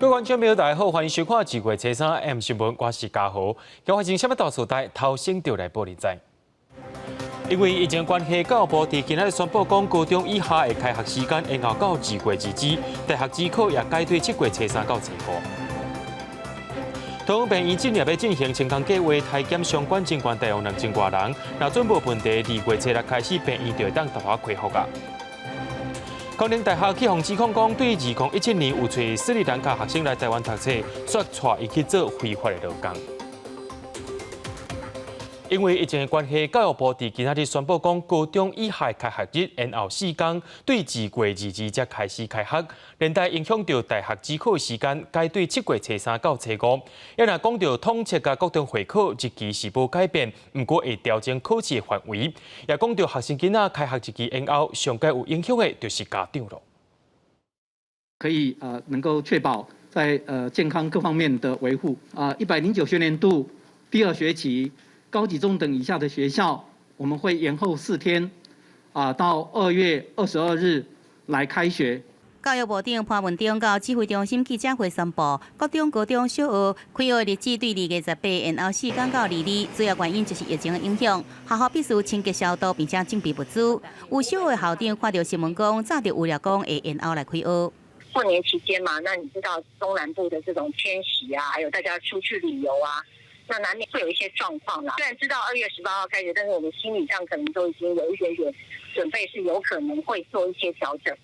各位觀眾朋友，大家好，歡迎收看《二月初三 M 新聞》，我是嘉豪。今發生啥物大事代，頭先就來報你知。因為疫情關係，教育部佇今仔日宣布講，高中以下的開學時間延後到2月20日，大學指考也改對7月初三到初五。桃園病院今日欲進行清空計劃，篩檢相關人員大約2000外人，若準無問題，2月初六開始，病院就會當逐下恢復啊。康寧大學去予指控講，對2017年有揣斯里蘭卡學生來台灣讀冊，煞帶伊去做非法的勞工。因為疫情的關係，教育部佇今仔日宣布講，高中以下開學日延後4工，對2月22日才開始開學，連帶影響著大學指考時間，改對7月初三到初五。也若講著統測佮國中會考日期是無改變，毋過會調整考試範圍。也講著學生囡仔開學日期延後，上蓋有影響的就是家長囉。可以能夠確保在健康各方面的維護啊。109學年度第二學期，高級中等以下的學校，我們會延後4天，到2月22日來開學。教育部長潘文忠到指揮中心記者會宣布，國中、高中、小學開學日子對2月18延後4工到22，主要原因就是疫情的影響，學校必須清潔消毒，並且準備物資。有小學校長看著新聞講，早就預料講會延後來開學。過年期間嘛，那你知道中南部的這種遷徙啊，還有大家出去旅遊啊。那難免會有一些狀況啦。雖然知道2月18號開學，但是我們心理上可能都已經有一點點準備，是有可能會做一些調整。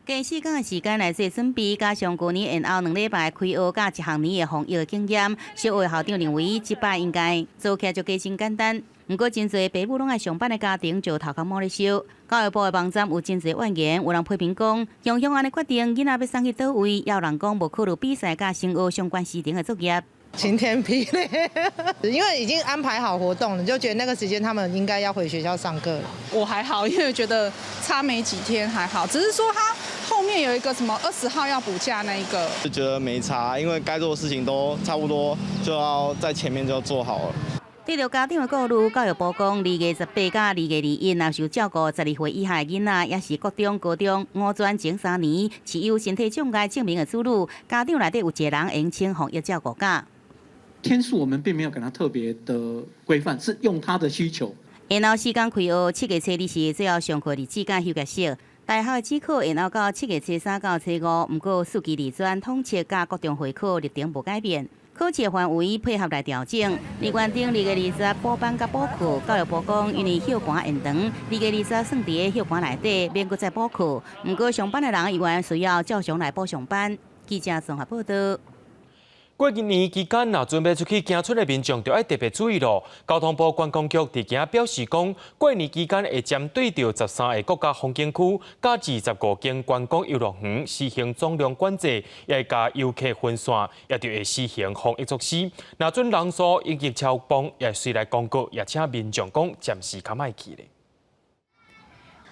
加4工的時間來做準備，加上舊年延後2禮拜開學，佮一學年的防疫經驗，小學校長認為這擺應該做起來就加真簡單。毋過真濟爸母攏愛上班的家庭就頭殼毛咧燒。教育部的網站有真濟怨言，有人批評講，雄雄按呢決定，囡仔欲送去佗位，也有人講無考慮比賽佮升學相關時程的作業。晴天霹靂，因為已經安排好活動了，就覺得那個時間他們應該要回學校上課了。我還好，因為覺得差沒幾天還好，只是說他後面有一個什麼20號要補假那一個，就覺得沒差，因為該做的事情都差不多，就要在前面就要做好了。對著家長的顧慮，教育部講，2月18佮2月21，若受照顧12歲以下的囡仔，抑是國中、高中五專前3年持有身體障礙證明的子女，家長內底有一個人會請防疫照顧假。天數我們並沒有給他特別的規範，是用他的需求。延後時間開學，7月初二是最後上課日子佮休業式。大學的指考延後到7月初三到初五，毋過四期二專統測佮國中會考日程無改變，考試範圍配合來調整。原定2月20補班佮補課，教育部講因為休班延長，2月20算佇咧休班內底，免閣再補課。毋過上班的人依然需要照常來補上班。記者綜合報道。過年期間，若準備出去行春的民眾，就愛特別注意囉。交通部觀光局佇今仔表示講，過年期間會針對著13个國家風景區，佮25間觀光遊樂園實行總量管制，也會共遊客分散，也就會實行防疫措施。若準人數已經超標，也隨來公告，也請民眾講暫時較莫去咧。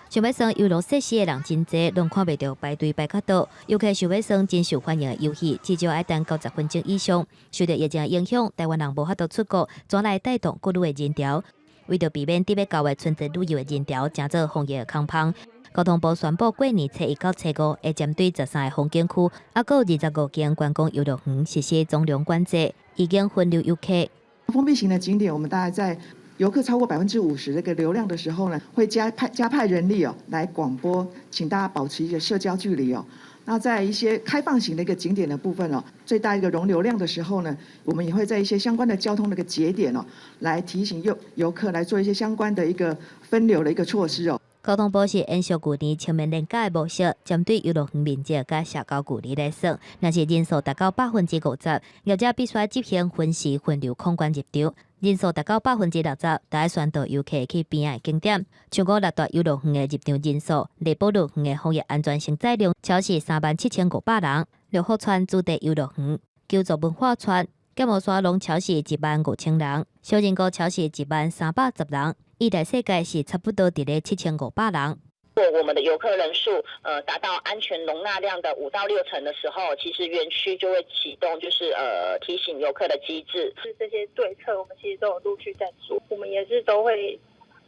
想欲耍遊樂設施的人真濟，攏看袂著排隊排較倒。遊客想欲耍真受歡迎的遊戲，至少愛等90分鐘以上。受著疫情影響，台灣人無法度出國，轉來帶動國旅的人潮。為著避免得欲到的春節旅遊的人潮，成做防疫的空縫。交通部宣布，過年初一到初五會針對十三个風景區，抑閣25間觀光遊樂園實施總量管制，已經分流遊客。封閉型的景點，我們大概在遊客超過50%這個流量的時候呢，會加派人力哦，來廣播，請大家保持一個社交距離哦。那在一些開放型的一個景點的部分哦，最大一個容流量的時候呢，我們也會在一些相關的交通的一個節點哦，來提醒遊客來做一些相關的一個分流的一個措施哦。交通部是延續舊年清明連假的模式，針對遊樂園面積佮社交距離來算，若是人數達到50%，業者必須執行分時分流控管入場；人數達到60%，就愛宣導遊客去邊仔的景點。像講六大遊樂園的入場人數，麗寶樂園的防疫安全承載量超過37,500人，六福村主題遊樂園、九族文化村、劍湖山攏超過15,000人，小人國超過10,310人。義大世界是差不多佇咧7500人。如果我們的遊客人數，達到安全容納量的5到6成的時候，其實園區就會啟動，就是提醒遊客的機制。是這些對策，我們其實都有陸續在做，我們也是都會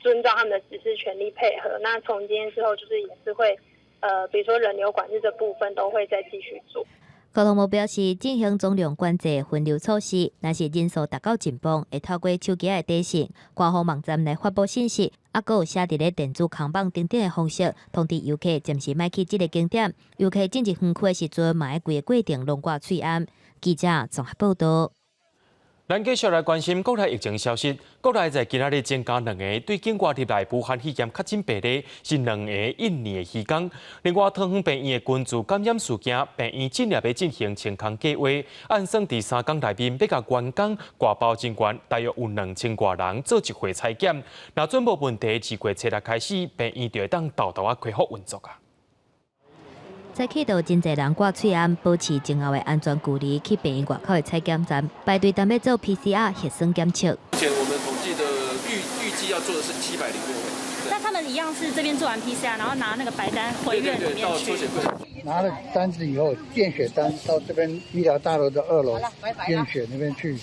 遵照他們的指示，全力配合。那從今天之後，就是也是會，比如說人流管制這部分都會再繼續做。交通部表示，進行總量管制分流措施，若是人數達到緊繃，會透過手機的短信、官方網站來發布信息，抑閣有寫佇咧電子看板等等的方式，通知遊客暫時莫去這个景點。遊客進入園區的時陣，嘛愛規个過程攏掛喙罨。記者綜合報導。咱繼續來關心國內疫情消息。國內在今仔日增加兩个對境外入來武漢肺炎確診病例，是兩个印尼的漁工。另外，桃園病院的群聚感染事件，病院進入欲進行清空計劃，按算佇3工內面欲共員工、外包人員，大約有2000外人做一回採檢。若準無問題，2月初六開始，病院就會當沓沓仔恢復運作啊。早起就真濟人掛喙罨，保持前後的安全距離，去病院外口的採檢站排隊等欲做 PCR 核酸檢測。目前我們統計的預計要做的是706位。那他們一樣是這邊做完 PCR，然後拿那個白單回院裡面去。拿了單子以後，驗血單到這邊醫療大樓的2樓驗血那邊去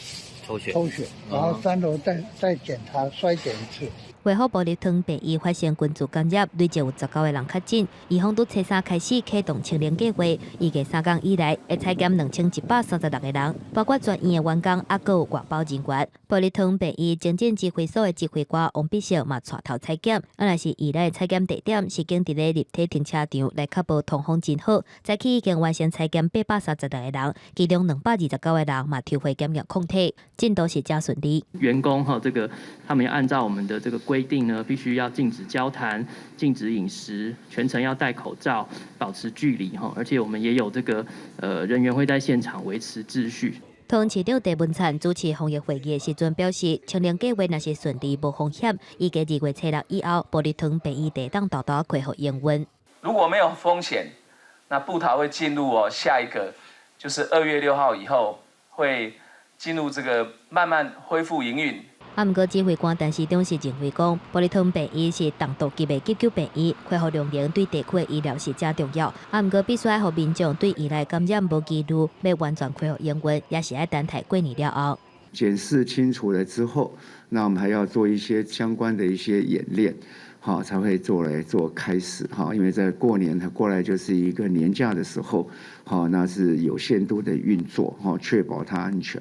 抽血，抽血，然後3樓再檢查篩檢一次。衛福部立湯病院發生群聚感染，累計有19個人確診。醫方佇初三開始啟動清零計劃，預計3工以內會採檢2136個人，包括全院的員工，抑閣有外包人員。埔里湯病院前線指揮所的指揮官王必勝嘛帶頭採檢，啊，若是伊來採檢地點是揀佇咧立體停車場，來確保通風真好。早起已經完成採檢836個人，其中229個人嘛抽血檢驗抗體，進度是誠順利。員工哈，這個他們要按照我們的這個規定呢，必須要禁止交談、禁止飲食，全程要戴口罩、保持距離哈，而且我們也有這個人員會在現場維持秩序。桃園市長鄭文燦主持防疫會議的時陣表示，清零計劃若是順利無風險，預計2月初六以後，埔里湯病院會當沓沓恢復營運。如果沒有風險，那部桃會進入哦下一個，就是2月6號以後會進入這個慢慢恢復營運。啊，毋過指揮官陳時中是認為講，埔里湯病院是重度級的急救病院，恢復量能對地區的醫療是誠重要。啊，毋過必須愛予民眾對院內感染無疑慮，欲完全恢復營運，也是愛等待過年了後。檢視清楚了之後，那我們還要做一些相關的一些演練，好，才會做來做開始，哈，因為在過年，它過來就是一個年假的時候，好，那是有限度的運作，哈，確保它安全。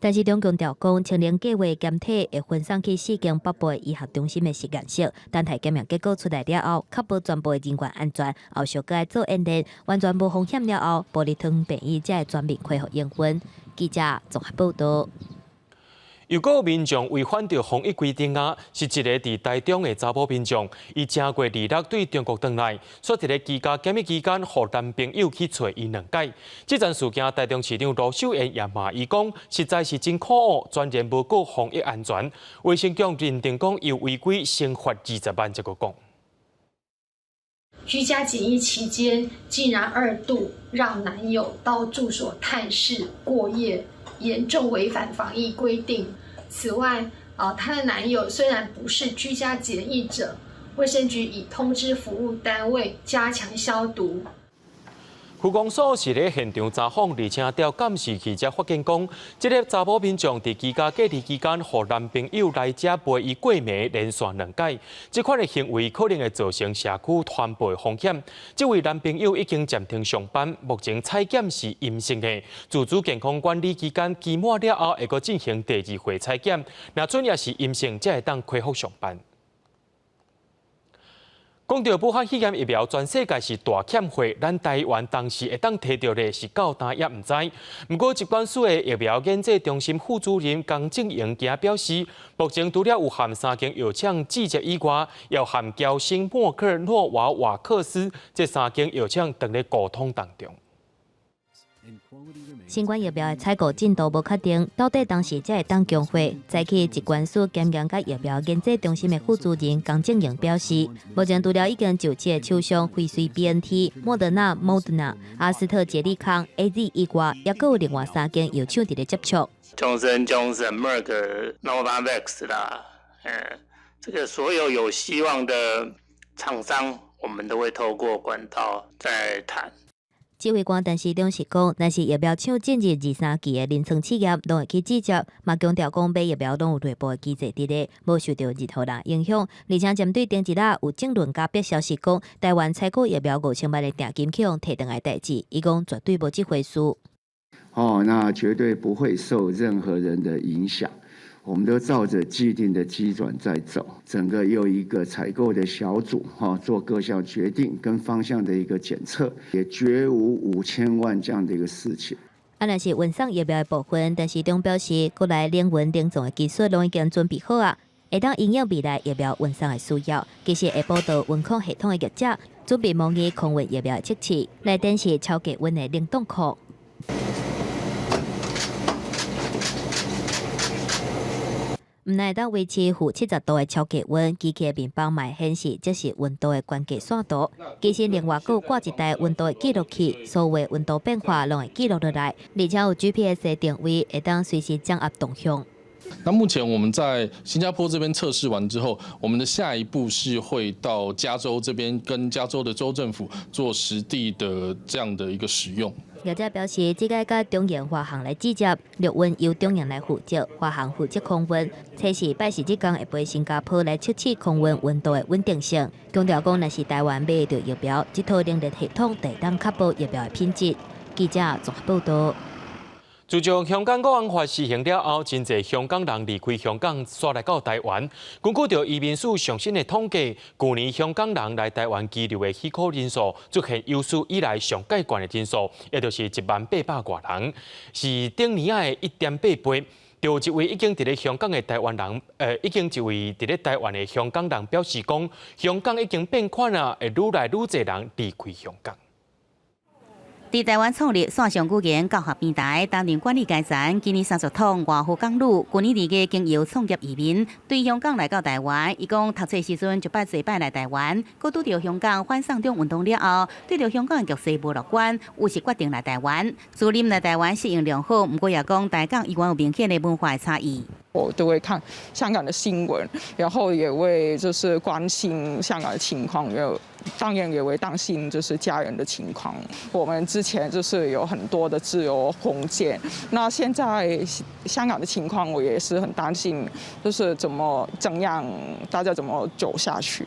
陳時中強調講，清零計劃檢體會分送去四間北部的醫學中心的實驗室，等待檢驗結果出來了後，確保全部的人員安全，後續閣愛做演練，完全無風險了後，埔里湯病院才會全面恢復營運。記者綜合報導。又閣有民眾違反著防疫規定啊，是一个佇台中的查某民眾，伊正月26對中國轉來，煞佇咧居家檢疫期間，予男朋友去揣伊兩擺。這樁事件，台中市長盧秀燕也罵伊講，實在是真可惡，全然無顧防疫安全。衛生局認定講，伊違規懲罰20萬，這個講。居家檢疫期間，竟然二度讓男友到住所探視過夜，嚴重違反防疫規定。此外，啊，她的男友雖然不是居家檢疫者，衛生局已通知服務單位加強消毒。區公所是咧現場查訪，而且調監視器才發現講，這个查某民眾佇居家隔離期間，予男朋友來遮陪伊過暝，連續兩擺，這款的行為可能會造成社區傳播的風險。這位男朋友已經暫停上班，目前採檢是陰性的。自主健康管理期間期滿了後，會閣進行第二回採檢，若準也是陰性，才會當恢復上班。講到武漢肺炎疫苗，全世界是大欠貨，咱台灣當時會當提著的是到今也毋知。毋過，疾管署的疫苗研製中心副主任江正榮今表示，目前除了有含三間藥廠直接以外，也有含嬌生、默克、諾瓦瓦克斯這三間藥廠正咧溝通當中。新冠疫苗的採購進度無確定，到底當時才會當供貨？早起疾管署檢驗佮疫苗研製中心的副主任江正榮表示，目前除了已經就職的廠商輝瑞 BNT、莫德納、Moderna、阿斯特捷利康 AZ 以外，抑閣有另外三間藥廠佇咧接觸。 Johnson Johnson、Merck、Novavax 啦，這個所有有希望的廠商，我們都會透過管道在談。指揮官陳時中是講，若是疫苗廠進入二三期的臨床試驗，攏會去直接，嘛強調講買疫苗攏有內部的機制佇咧，無受著任何人影響。而且針對頂一日有政論佮別消息講，台灣採購疫苗5000萬的訂金去予提轉來代誌，伊講絕對無這回事。哦，那絕對不會受任何人的影響。我們都照着既定的機轉在走，整個又一個採購的小組，哈，做各項決定跟方向的一個檢測，也絕無5000萬這樣的一個事情。啊，若是運送疫苗的部分，陳時中表示，國內冷運冷藏的技術攏已經準備好啊，會當因應未來疫苗運送的需要。其實會輔導運控系統的業者，準備模擬空運疫苗的測試，來展示超低溫的冷凍庫。毋但會當維持-70度的超低溫，機器的面板嘛會顯示這是溫度的關鍵線圖。其實另外閣有掛一台溫度的記錄器，所有溫度變化攏會記錄落來，而且有 GPS 的定位，會當隨時掌握動向。那目前我們在新加坡這邊測試完之後，我們的下一步是會到加州這邊，跟加州的州政府做實地的這樣的一個使用。業者表示，這個佮中研華航來接接，陸運由中研來負責，華航負責空運。測試拜四這工會飛新加坡來測試空運溫度的穩定性。強調講，若是台灣買著疫苗，這套冷鏈系統會當確保疫苗的品質。記者綜合報道。自從香港國安法施行了後，真濟香港人離開香港，徙來到台灣。根據著移民署上新的統計，舊年香港人來台灣居留的許可人數出現有史以來上蓋懸的人數，也就是1萬800外人，是頂年仔的1.8倍。就一位已經佇咧香港的台灣人，已經一位佇咧台灣的香港人表示講，香港已經變款啊，會愈來愈濟人離開香港。佇台灣創立線上語言教學平台，擔任管理階層。今年3月統外號港女，舊年2月經由創業移民對香港來到台灣。伊講讀冊時陣就擺濟擺來台灣，閣拄著香港反送中運動了後，對著香港的局勢無樂觀，於是決定來台灣。自認來台灣適應良好，毋過也講台港依然有明顯的文化的差異。我都會看香港的新聞，然後也會就是關心香港的情況，又當然也會擔心就是家人的情況。我們之前就是有很多的自由空間，那現在香港的情況，我也是很擔心，就是怎樣大家怎麼走下去。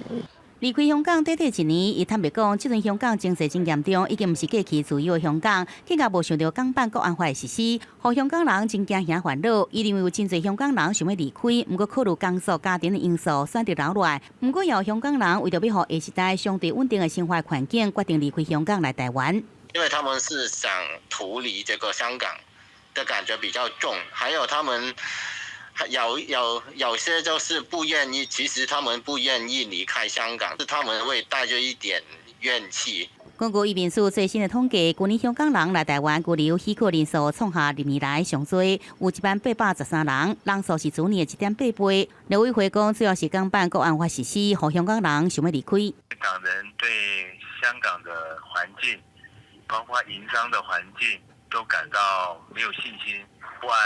離開香港短短一年，伊坦白講，這陣香港情勢真嚴重，已經毋是過去自由的香港，更加無想著港版國安法的實施，予香港人真驚惶煩惱。伊認為有真濟香港人想欲離開，毋過考慮工作、家庭的因素，選擇留落來。毋過也有香港人為著欲予下一代相對穩定的生活環境，決定離開香港來台灣。因為他們是想逃離這個香港的感覺比較重，還有他們。有些就是不願意，其實他們不願意離開香港，是他們會帶着一點怨氣。根據移民署最新的統計，舊年香港人來台灣居留許可人數創下歷年來上濟，有10,813人，人數是前年的1.8倍。陸委會講，主要是港版國安法實施，予香港人想欲離開。港人對香港的環境，包括營商的環境，都感到沒有信心、不安。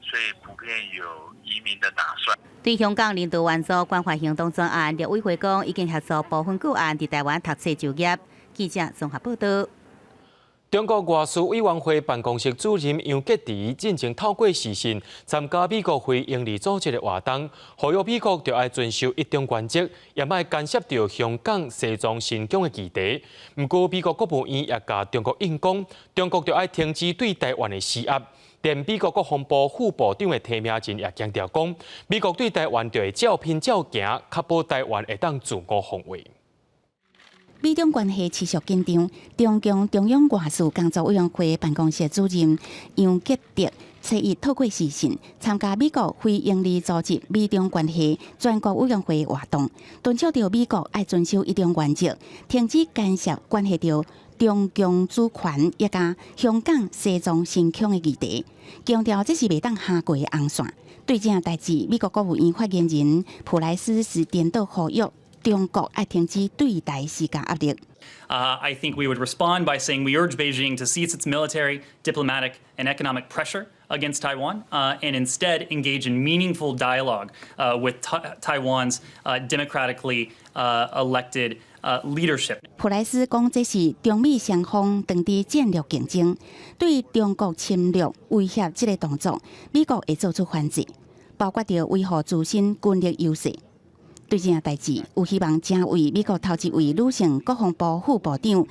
所以普遍有移民的打算。對香港人道援助關懷行動專案，陸委會講已經協助部分個案佇台灣讀冊就業。記者綜合報道。中國外事委員會辦公室主任楊潔篪進前透過視訊參加美國非營利組織的活動，呼籲美國著愛遵守一中原則，也莫干涉著香港、西藏、新疆的議題。毋過，美國國務院也共中國硬講，中國著愛停止對台灣的施壓。連美國國防部副部長的提名人也強調講，美國對台灣著會照拼照行，確保台灣會當自我防衛。美中關係持續緊張，中共中央外事工作委員會辦公室主任楊潔篪初一透過視訊參加美國非營利組織美中關係全國委員會活動，敦促著美國愛遵守一中原則，停止干涉關係著中共主權以及香港、西藏、新疆的議題，強調這是袂當跨過的紅線。對這件代誌，美國國務院發言人普萊斯是顛倒呼籲中國愛停止對台施加壓力。 I think we would respond by saying we urge Beijing to cease its military, diplomatic, and economic pressure against Taiwan, and instead engage in meaningful dialogue with Taiwan's democratically elected leadership. 普萊斯講，這是中美雙方當佇戰略競爭，對中國侵略威脅這个動作，美國會做出反制，包括著維護自身軍力優勢。對這件代誌，有希望成為美國頭一位女性國防部副部長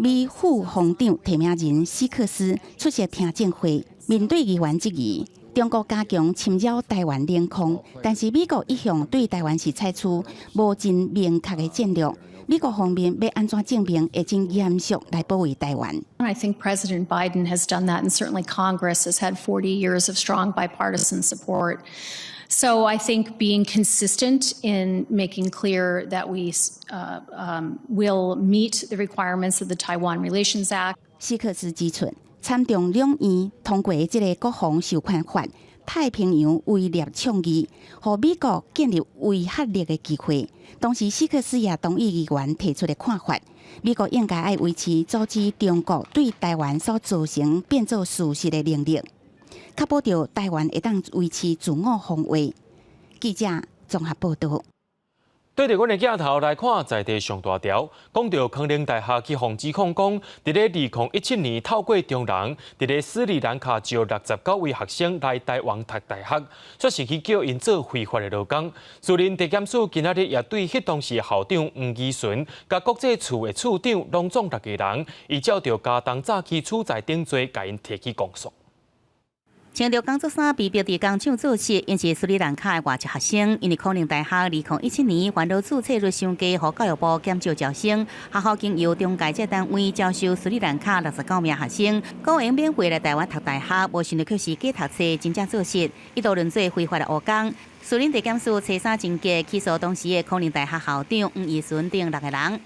美副防長提名人史克斯出席聽證會，面對議員質疑，中國加強侵擾台灣領空，但是美國一向對台灣是採取無真明確的戰略。美國方面欲按怎證明會真嚴肅來保衛台灣？ I think President Biden has done that, and certainly Congress has had 40 years of strong bipartisan support. So I think being consistent in making clear that we will meet the requirements of the Taiwan Relations Act. 史克斯指出，參眾兩院通過這个國防授權法，太平洋威懾倡議，予美國建立威嚇力的機會。同時，史克斯也同意議員提出的看法，美國應該愛維持阻止中國對台灣所造成變做事實的能力，確保著台灣會當維持自我防衛。記者綜合報導。對著阮的鏡頭來看，在地上大條，講著康寧大學去予指控講，佇咧2017年透過中人，佇咧斯里蘭卡招69位學生來台灣讀大學，煞是去叫𪜶做非法的勞工。士林地檢署今仔日也對彼當時校長黃義純、佮國際處的處長，攏總六個人，依照著加重詐欺取財等罪，共𪜶提起公訴。穿著工作衫被逼佇工廠做事，𪜶是斯里蘭卡的外籍學生，𪜶康寧大學2017年煩惱註冊率傷低，予教育部減少招生。學校經由中介這單位招收斯里蘭卡69名學生，講會免費來台灣讀大學，無想著卻是假讀冊，真正做實，一度淪做非法的黑工。士林地檢署初三偵結起訴當時的康寧大學校長黃義純等六個人。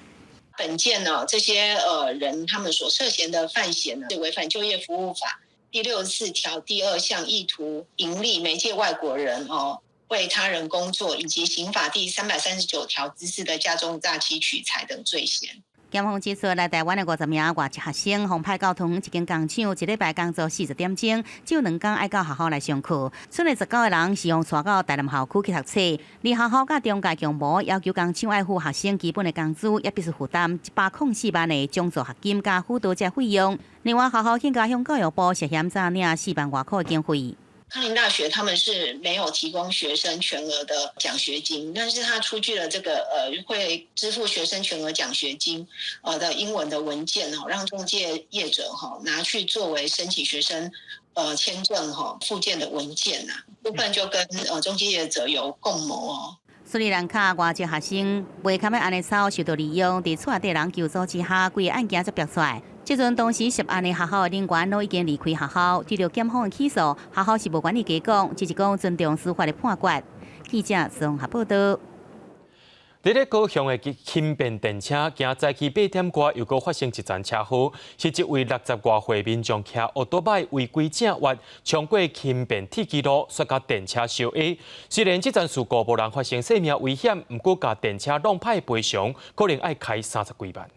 本件呢，這些人他們所涉嫌的犯嫌呢，是違反就業服務法第64條第二項意圖營利媒介外國人哦，為他人工作，以及刑法第339條之四的加重詐欺取財等罪嫌。檢方指出，來台灣的50名外籍學生，予派到桃園一間工廠，一禮拜工作40點鐘，只有2工愛到學校來上課。賰的19個人是予帶到台南校區去讀冊，而學校佮中介共謀，要求工廠愛付學生基本的工資，也必須負擔104萬的獎助學金佮輔導這費用。另外，學校應該向教育部涉嫌詐領4萬外箍的經費。康寧大學他們是沒有提供學生全額的獎學金，但是他出具了這個會支付學生全額獎學金的英文的文件哦，讓中介業者哈拿去作為申請學生簽證哈附件的文件呐，部分就跟中介業者有共謀哦。斯里蘭卡外籍學生袂堪欲按呢操受到利用，佇厝內底人求助之下，規个案件才爆出來。這陣當時涉案的學校人員攏已經離開學校，對著檢方的起訴，學校是無願意加講，只是講尊重司法的判決。記者綜合報導。佇咧高雄的輕便電車，今早起8點外又閣發生一場車禍，是一位60外歲民眾騎歐多擺違規正越，衝過輕便鐵支路，煞共電車相挨。雖然這場事故無人發生生命危險，毋過共電車弄歹賠償，可能愛開30幾萬。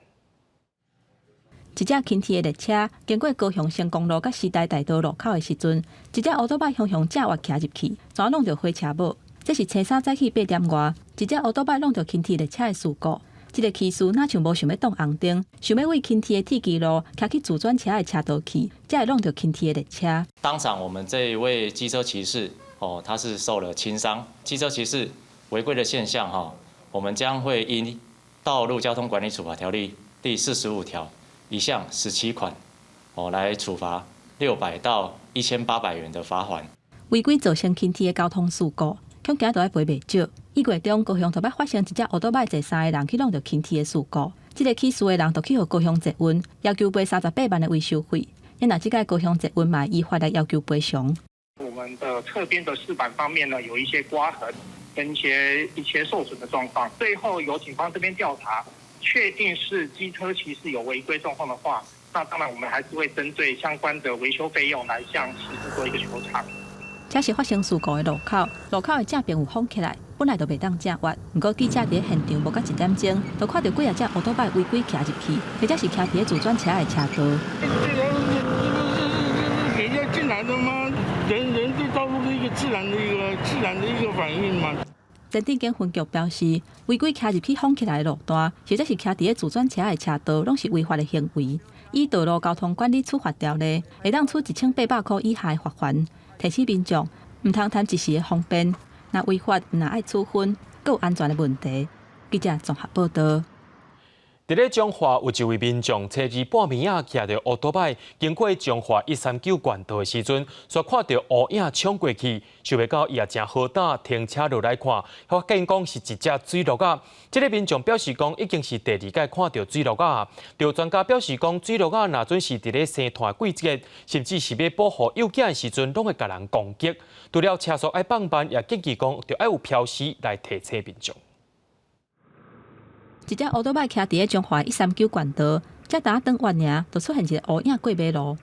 一隻輕鐵的列車經過高雄成功路佮時代大道路口的時陣，一隻歐多擺雄雄正越騎入去，怎挵著火車尾。這是初三早起8點外，一隻歐多擺挵著輕鐵列車的事故。這个騎士若像無想欲擋紅燈，想欲對輕鐵的鐵支路騎去自轉車的車道去，才會挵著輕鐵的列車。當場我們這一位機車騎士，哦，他是受了輕傷。機車騎士違規的現象，哈，我們將會依《道路交通管理處罰條例》第45條1項17款，哦，來處罰600到1800元的罰款。違規造成輕鐵的交通事故，恐驚都愛賠袂少。一月中，高雄頭擺發生一隻歐多擺坐三个人去挵著輕鐵的事故，這个起事的人就去予高雄捷運要求賠38萬的維修費。若這擺高雄捷運嘛依法來要求賠償。我們的側邊的飾板方面呢，有一些刮痕跟一些受損的狀況。最後由警方這邊調查，確定是機車騎士有違規狀況的話，那當然我們還是會針對相關的維修費用來向騎士做一個求償。這是發生事故的路口，路口的正邊有封起來，本來就袂當正越。毋過記者佇現場無到1點鐘，就看著幾仔隻歐多擺違規騎入去，或者是騎佇咧自轉車的車道。這人家進來的嗎？人人對道路的一個自然的一個自然的一個反應嘛。前鎮警分局表示，違規騎入去封起來的路段，或者是騎佇咧自轉車的車道，攏是違法的行為。依道路交通管理處罰條例，會當處1800箍以下的罰鍰。提醒民眾，毋通貪一時的方便，若違法毋但愛處分，閣有安全的問題。記者綜合報導。佇咧彰化有一位民眾，初二半暝仔騎著烏多擺經過彰化139縣道的時陣，煞看著烏影衝過去，想袂到伊也誠好膽停車落來看，發現講是一隻水鹿仔。這个民眾表示講，已經是第二擺看著水鹿仔。著專家表示講，水鹿仔若準是佇咧生湠的季節，甚至是欲保護幼囝的時陣，攏會共人攻擊。除了車速愛放慢，也建議講，著愛有標識來提醒民眾。一隻烏多擺騎佇咧彰化139縣道，才拄轉彎爾，就出現一個烏影過馬路。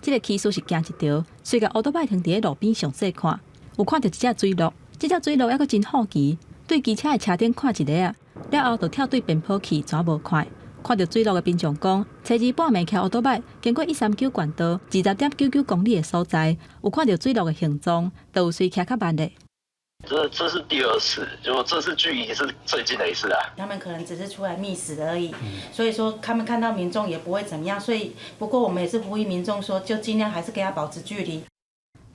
這个騎士是驚一趒，隨共烏多擺停佇咧路邊詳細看，有看著一隻水鹿，這隻水鹿猶閣真好奇，對機車的車頂看一下仔，了後就跳對邊坡去，怎無看？看著水鹿的民眾講，初二半暝騎烏多擺經過139縣道20.99公里的所在，有看著水鹿的行蹤，就有隨騎較慢的。這是第二次，就這次距離是最近的一次啊。他們可能只是出來覓食而已，所以說他們看到民眾也不會怎樣。所以不過我們也是呼籲民眾說，就盡量還是跟他保持距離。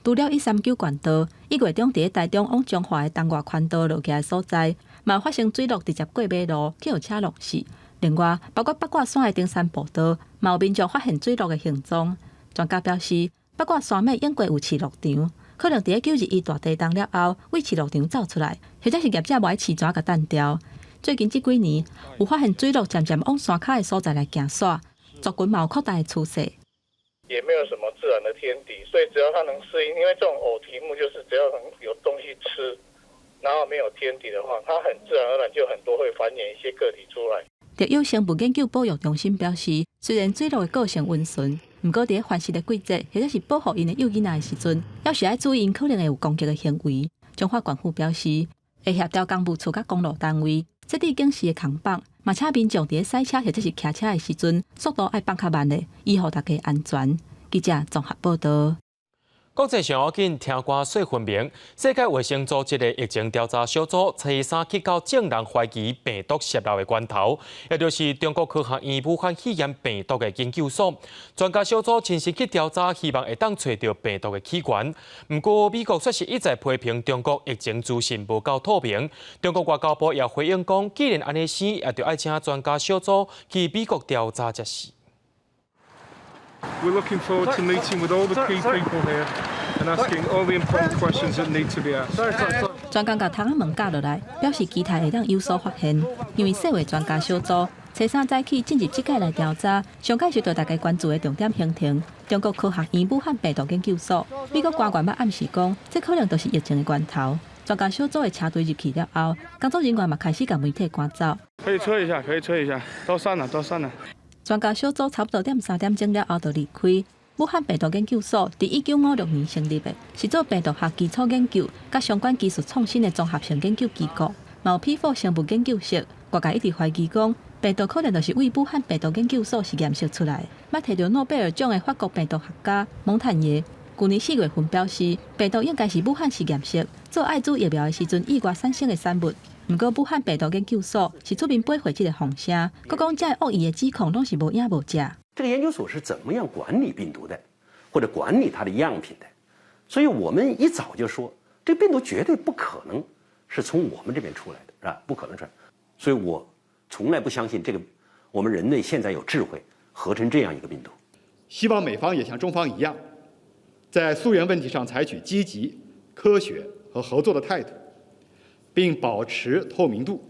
除了139縣道，1月中佇咧台中往彰化的東外環道落去的所在，嘛發生水鹿直接過馬路，去予車撞死。另外，包括八卦山的登山步道，嘛有民眾發現水鹿的行蹤。專家表示，八卦山脈應該有飼鹿場。可能佇咧9·21大地震了後，對飼鹿場走出來，或者是業者無愛飼蛇共擲掉。最近這幾年，有發現水鹿漸漸往山跤的所在來行徙，族群嘛有擴大的趨勢。也沒有什麼自然的天敵，所以只要它能適應，因為這種偶蹄目就是只要能有東西吃，然後沒有天敵的話，它很自然而然就很多會繁衍一些個體出來。特有生物研究保育中心表示，雖然水鹿的個性溫順，毋過佇咧繁殖的季節，或者是保護𪜶的幼囡仔的時陣，猶是愛注意𪜶可能會有攻擊的行為。彰化縣府表示，會協調工務處佮公路單位設置警示的扛棒，嘛請民眾佇咧駛車或者是騎車的時陣，速度愛放較慢的，以護大家安全。記者綜合報導。國際上要緊，聽歌說分明。世界衛生組織的疫情調查小組初三去到眾人懷疑病毒洩漏的源頭，也就是中國科學院武漢肺炎病毒的研究所。專家小組親身去調查，希望會當揣著病毒的起源。毋過美國卻是一再批評中國疫情資訊無夠透明。中國外交部也回應講，既然按呢生，也著愛請專家小組去美國調查才是。 We're looking forward to meeting with all the key people here and asking all the important questions that need to be asked. 專工共窗仔門鉸落來，表示期待會當有所發現。因為世衛專家小組初三早起進入這屆來調查，上蓋受著大家關注的重點行程。中國科學院武漢病毒研究所，美國官員嘛暗示講，這可能就是疫情的源頭。專家小組的車隊入去了後，工作人員嘛開始共媒體趕走。可以吹一下，可以吹一下，都散了，都散了。專家小組差不多3點鐘了後就離開。武漢病毒研究所佇1956年成立的，是做病毒學基礎研究佮相關技術創新的綜合性研究機構。嘛有 P4 生物研究室，外界一直懷疑講，病毒可能就是對武漢病毒研究所實驗室出來。捌提著諾貝爾獎的法國病毒學家蒙坦耶，舊年4月份表示，病毒應該是武漢實驗室做愛滋疫苗的時陣意外產生的產物。毋過，武漢病毒研究所是出面駁回這個風聲，閣講這個惡意的指控攏是無影無跡。這個研究所是怎麼樣管理病毒的，或者管理它的樣品的？所以我們一早就說，這個病毒絕對不可能是從我們這邊出來的，是吧？不可能出來。所以我從來不相信這個，我們人類現在有智慧合成這樣一個病毒。希望美方也像中方一樣，在溯源問題上採取積極、科學和合作的態度。並保持透明度，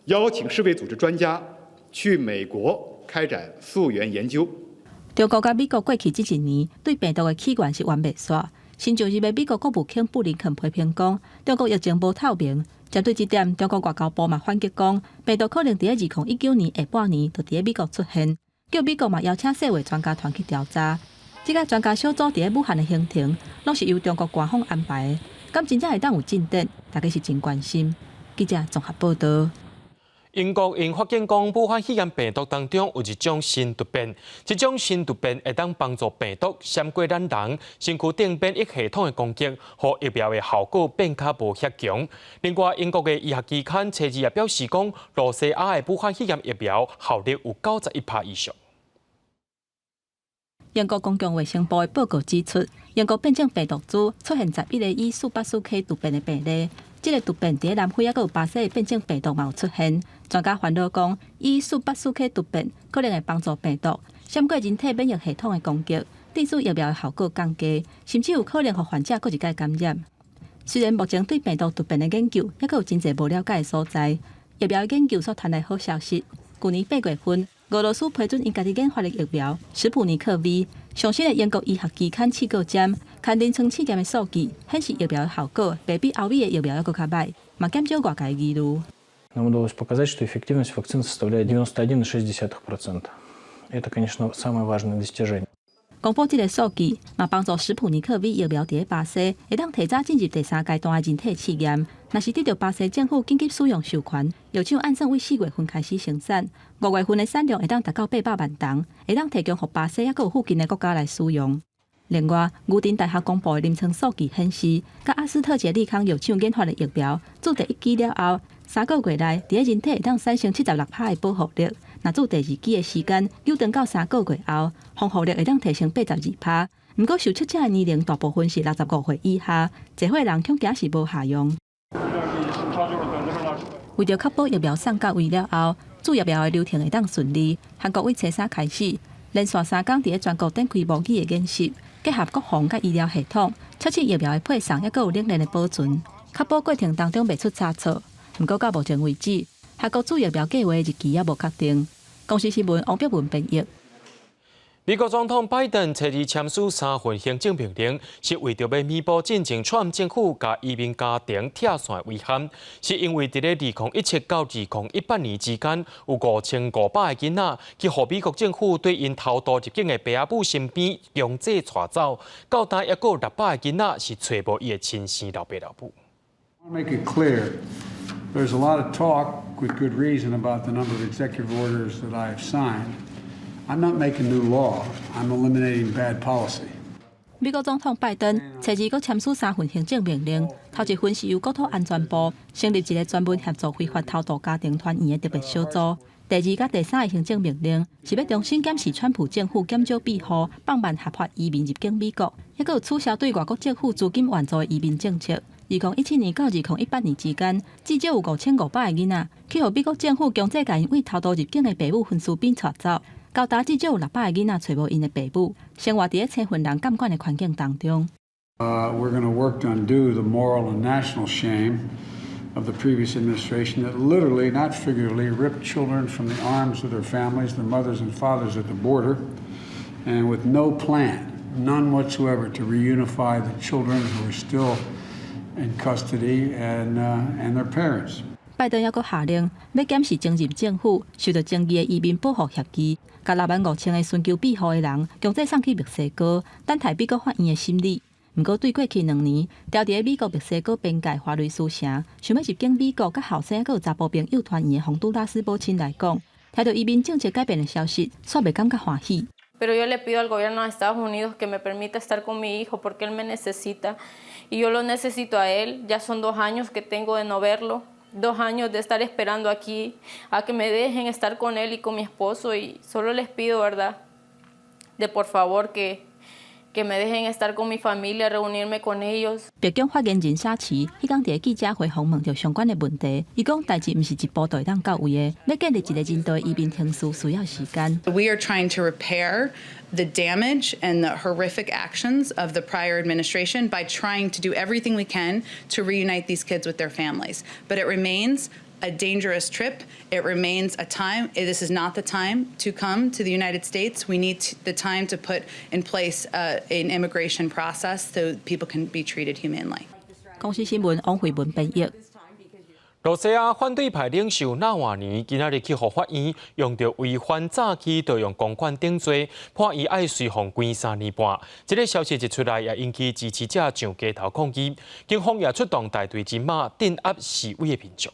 邀請世衛組織專家去美國開展溯源研究。中國佮美國過去這一年對病毒的起源是冤袂煞。新就任的美國國務卿布林肯批評講，中國疫情無透明。針對這點，中國外交部嘛反擊講，病毒可能佇2019年下半年就佇咧美國出現，叫美國嘛邀請世衛專家團去調查。這個專家小組佇咧武漢的行程，攏是由中國官方安排的。敢真正會當有進展，大家是真關心。記者綜合報導。英國𪜶發現講，武漢肺炎病毒當中有一種新突變，這種新突變會當幫助病毒閃過咱人身軀頂免疫系統的攻擊，予疫苗的效果變較無遐強。另外，英國的醫學期刊初二也表示講，露西亞的武漢肺炎疫苗效力有91%以上。英國公共衛生部的報告指出，英國變種病毒株出現11個以484 K 突變的病例，這个突變佇南非抑閣有巴西的變種病毒嘛有出現。專家煩惱講，以四八四 K 突變可能會幫助病毒閃過人體免疫系統的攻擊，致使疫苗的效果降低，甚至有可能予患者閣一擺感染。雖然目前對病毒突變的研究抑閣有真濟無了解的所在，疫苗研究所傳來好消息。舊年8月份，俄羅斯批准𪜶家己研發的疫苗史普尼克 V。上新的英國醫學期刊試告針，看臨床試驗的數據顯示疫苗的效果，袂比歐美的疫苗猶閣較䆀，嘛減少外界疑慮。 Нам удалось показать, что эффективность вакцины составляет 91,6%. Это, конечно, самое важное достижение. 公布這个數據，嘛幫助史普尼克 V 疫苗佇咧巴西會當提早進入第三階段的人體試驗。若是得著巴西政府緊急使用授權，藥廠按算為4月份開始生產，5月份的產量會當達到800萬筒，會當提供予巴西抑閣有附近的國家來使用。另外，牛津大學公布的臨床數據顯示，佮阿斯特捷利康藥廠研發的疫苗注第一劑了後，3個月內佇咧人體會當產生76%的保護力。若注第二劑的時間延長到3個月後，防護力會當提升82%。毋過受測者的年齡大部分是65歲以下，濟歲人恐驚是無效用。為著確保疫苗送到位了後，注疫苗的流程會當順利，韓國為初三開始連續3工佇咧全國展開模擬的演習，結合國防佮醫療系統，測試疫苗的配送，抑閣有冷鏈的保存，確保過程當中袂出差錯。毋過到目前為止，韓國注疫苗計畫的日期猶無確定。公視新聞王碧文編譯。美國總統拜登昨日簽署三份行政命令，是為著欲彌補進前川普政府共移民家庭拆散的遺憾，是因為佇咧2017到2018年之間，有5500個囡仔去予美國政府對𪜶偷渡入境的爸仔母身邊強制帶走，到今猶閣有600個囡仔是揣無伊的親生老爸老母。 Make it clear, there's a lot of talk, with good reason, about the number of executive orders that I have signed. I'm not making new law. I'm eliminating bad policy. 美國總統拜登昨日閣簽署三份行政命令，頭一份是由國土安全部成立一个專門協助非法偷渡家庭團圓的特別小組。第二佮第三个行政命令是欲重新檢視川普政府減少庇護、放慢合法移民入境美國，抑閣有取消對外國政府資金援助的移民政策。2017年到2018年之間，至少有5500個囡仔去予美國政府強制共𪜶為偷渡入境的爸母分屍邊帶走。到今至少有600個囡仔揣無𪜶的爸母，生活佇咧青雲人監管的環境當中。 We're going to work to undo the moral and national shame of the previous administration that literally, not figuratively, ripped children from the arms of their families, their mothers and fathers at the border, and with no plan, none whatsoever, to reunify the children who are still in custody and their parents. 拜登猶閣下令，欲檢視前任政府受著爭議的移民保護協議，共6萬5千個尋求庇護的人強制送去墨西哥，等待美國法院的審理。毋過對過去2年，牢佇咧美國墨西哥邊界華雷斯城，想欲入境美國，佮後生閣有查埔朋友團圓的洪都拉斯母親來講，聽著移民政策改變的消息，煞袂感覺歡喜。 Pero yo le pido al gobierno de Estados Unidos que me permita estar con mi hijo porque él me necesita y yo lo necesito a él. Ya son 2 años que tengo de no verlo, 2 años de estar esperando aquí a que me dejen estar con él y con mi esposo y solo les pido, ¿verdad? De por favor que me dejen estar con mi familia, reunirme con ellos. 白宮發言人沙奇彼工佇記者會訪問著相關的問題，伊講代誌毋是一步就會當到位的，欲建立一個人道移民程序需要時間。 We are trying to repair the damage and the horrific actions of the prior administration by trying to do everything we can to reunite these kids with their families. But it remains a dangerous trip. It remains a time. This is not the time to come to the United States. We need the time to put in place an immigration process so people can be treated humanely. 公視新聞王慧文編譯。羅西亞反對派領袖納瓦尼今仔日去予法院用著違反詐欺盜用公款等罪，判伊愛隨予關3年半。這个消息一出來，也引起支持者上街頭抗議，警方也出動大隊人馬鎮壓示威的民眾。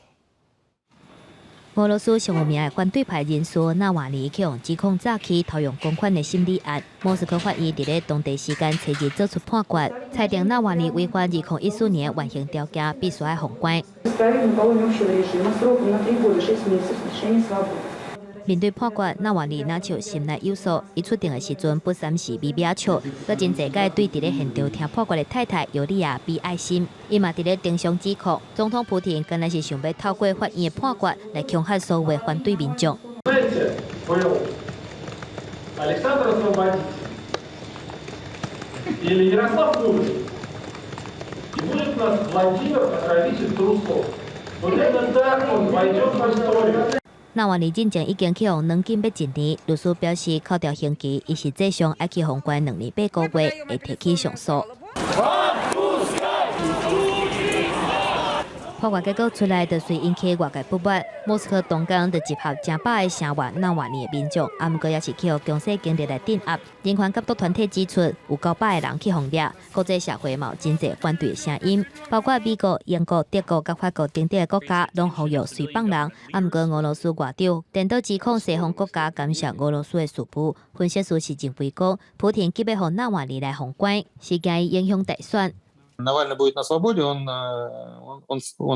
俄羅斯上有名的反對派人士納瓦尼去予指控詐欺、偷用公款的審理案，莫斯科法院佇咧當地時間初二做出判決，裁定納瓦尼違反2014年緩刑條件，必須愛予關。面對判決，納瓦尼若像心內有數。伊出庭的時陣，不三時微微笑，閣真濟擺對佇咧現場聽判決的太太尤利亞比愛心。伊嘛佇咧庭上指控總統普廷，敢若是想欲透過法院的判決來恐嚇所有反對民眾。 Александр Освободитель или Ярослав Мудрый. И будет у нас Владимир Покровитель трусов. Вот именно так он войдет в историю. 納瓦尼進前已經去予軟禁欲一年，律師表示，扣掉刑期，伊實際上愛去予關2年8個月，會提起上訴。判決結果出來，就隨引起外界不滿。莫斯科東港就集合成百个聲援納瓦尼的民眾，啊，毋過也是去予強勢警力來鎮壓。人權監督團體指出，有900個人去予掠，國際社會嘛有真濟反對的聲音，包括美國、英國、德國佮法國等等的國家，攏呼籲隨放人。啊，毋過俄羅斯外長顛倒指控西方國家干涉俄羅斯的事務。分析師是認為講，普廷急欲予納瓦尼來封關，是驚伊影響大選。 Навальный будет на свободе, он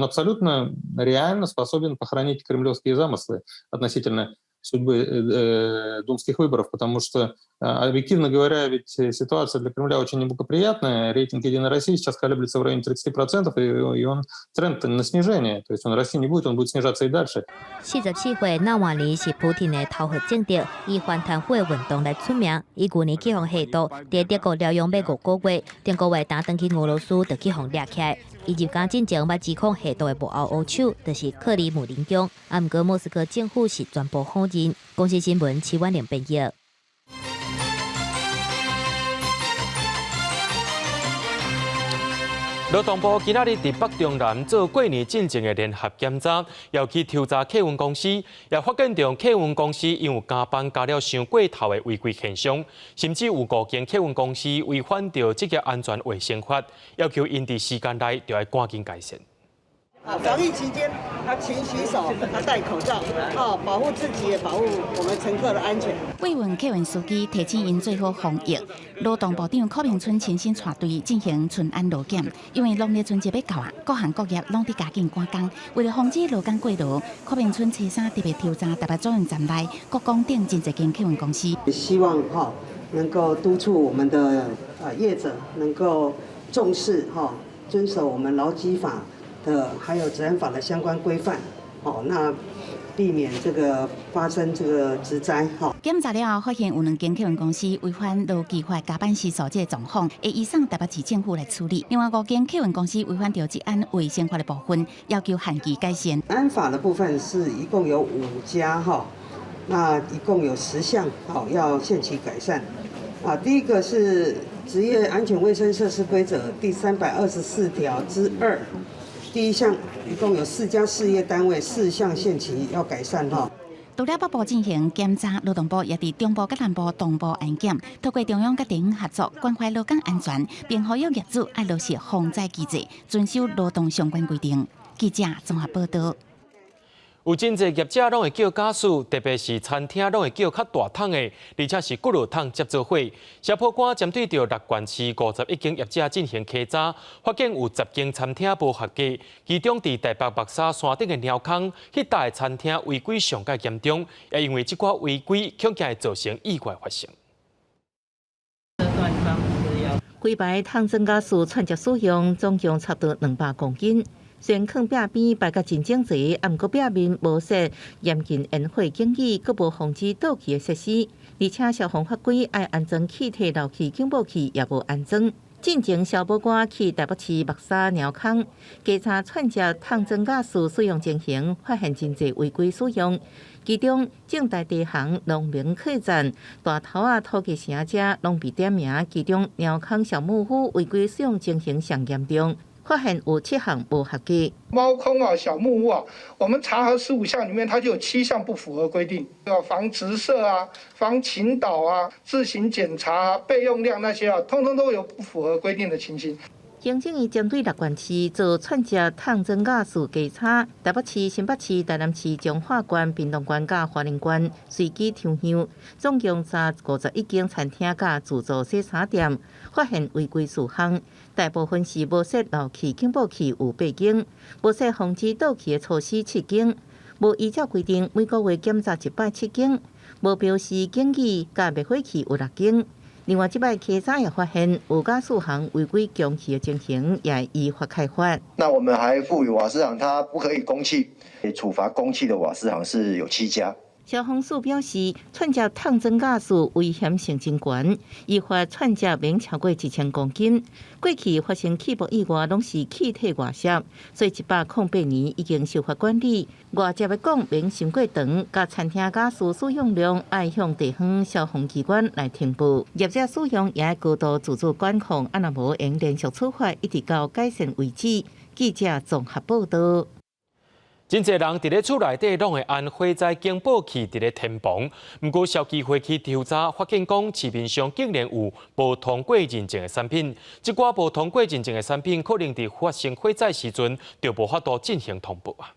абсолютно реально способен похоронить кремлевские замыслы относительно судьбы думских выборов, потому что, объективно говоря, ведь ситуация для Кремля очень неблагоприятная. Рейтинг «Единой России» сейчас колеблется в районе 30%, и он тренд на снижение. То есть он расти не будет, он будет снижаться и дальше. 44歲納瓦尼是普廷的頭號政敵，以反貪腐的運動來出名。伊舊年去予下毒，佇德國療養欲5個月，頂個月轉轉去俄羅斯就去予掠起來。伊入監進前捌指控下毒的幕後烏手，就是克里姆林宮。啊，毋過莫斯科政府是全部否認。公視新聞徐婉玲編譯。勞動部今仔日佇北中南做過年進前的聯合檢查，又去抽查客運公司，也發現著客運公司因有加班加了傷過頭的違規現象，甚至有5間客運公司違反著職業安全衛生法，要求𪜶佇時間內就愛趕緊改善。防疫期間，他勤洗手，他戴口罩，哦，保護自己，也保護我們乘客的安全。慰問客運司機，提醒𪜶做好防疫。勞動部長柯銘春親身帶隊進行春安勞檢，因為農曆春節欲到啊，各行各業攏佇加緊趕工。為了防止勞工過勞，柯銘春初三特別抽查台北轉運站內國光頂真濟間客運公司，希望哈能夠督促我們的業者能夠重視哈遵守我們勞基法的還有職安法的相關規範，哦，那避免這個發生這個職災。哈。檢查了後，發現有兩間客運公司違反勞基法加班時數這個狀況，會移送台北市政府來處理。另外5間客運公司違反著職安衛生法的部分，要求限期改善。安法的部分是一共有5家哈，那一共有10項，好要限期改善。啊，第一個是職業安全衛生設施規則第324條之2。第一項，一共有4家事業單位，4項限期要改善哈。除了北部進行檢查，勞動部也佇中部佮南部同步安檢，透過中央佮地方合作，關懷勞工安全，並呼籲業主愛落實防災機制，遵守勞動相關規定。記者綜合報道。有真濟業者攏會叫家私，特別是餐廳攏會叫較大桶的，而且是幾落桶接做伙。消保官針對著六縣市51間業者進行稽查，發現有10間餐廳無合格，其中佇台北木柵山頂的貓空，彼搭的餐廳違規上蓋嚴重，也因為這寡違規，恐驚會造成意外發生。規排桶裝家私串接使用，總共差不多200公斤。雖然囥壁邊擺甲真整齊，啊，毋過壁面無設嚴禁煙火警語，閣無防止倒氣的設施，而且消防法規愛安裝氣體漏氣警報器也無安裝。進前消保官去台北市木柵貓空稽查串接桶裝家私使用情形，發現真濟違規使用。其中正大地行、農民客棧、大頭仔土雞城遮攏被點名，其中貓空小木屋違規使用情形上嚴重。發現有7項無合格。貓空啊，小木屋啊，我們查核15項裡面，它就有7項不符合規定，要防直射啊、防傾倒啊、自行檢查啊、備用量那些啊，通通都有不符合規定的情形。行政院針對六縣市做串接桶裝家私稽查，台北市、新北市、台南市、彰化縣、屏東縣佮花蓮縣隨機抽樣，總共查51間餐廳佮自助洗衫店，發現違規事項，大部分是無設漏氣警報器有8間，無設防止倒氣的措施7間，無依照規定每個月檢查一擺測警，無標示警語佮滅火器有六間。另外，這擺稽查也發現有加四項違規供氣的情形，也依法開罰。那我們還賦予瓦斯行，它不可以供氣，處罰供氣的瓦斯行是有七家。消防署表示，串接碳酸瓦斯危險性真懸，依法串接免超過1000公斤。過去發生氣爆意外，攏是氣體外洩，所以108年已經修法管理。外接的管免傷過長，佮餐廳瓦斯使用量愛向地方消防機關來呈報。業者使用也愛高度自主管控，啊若無會連續處罰，一直到改善為止。記者綜合報道。真濟人佇咧厝內底攏會按火災警報器佇咧天棚，毋過消基會去調查，發現講市面上竟然有無通過認證的產品，這寡無通過認證的產品，可能佇發生火災時陣就無法度進行通報啊。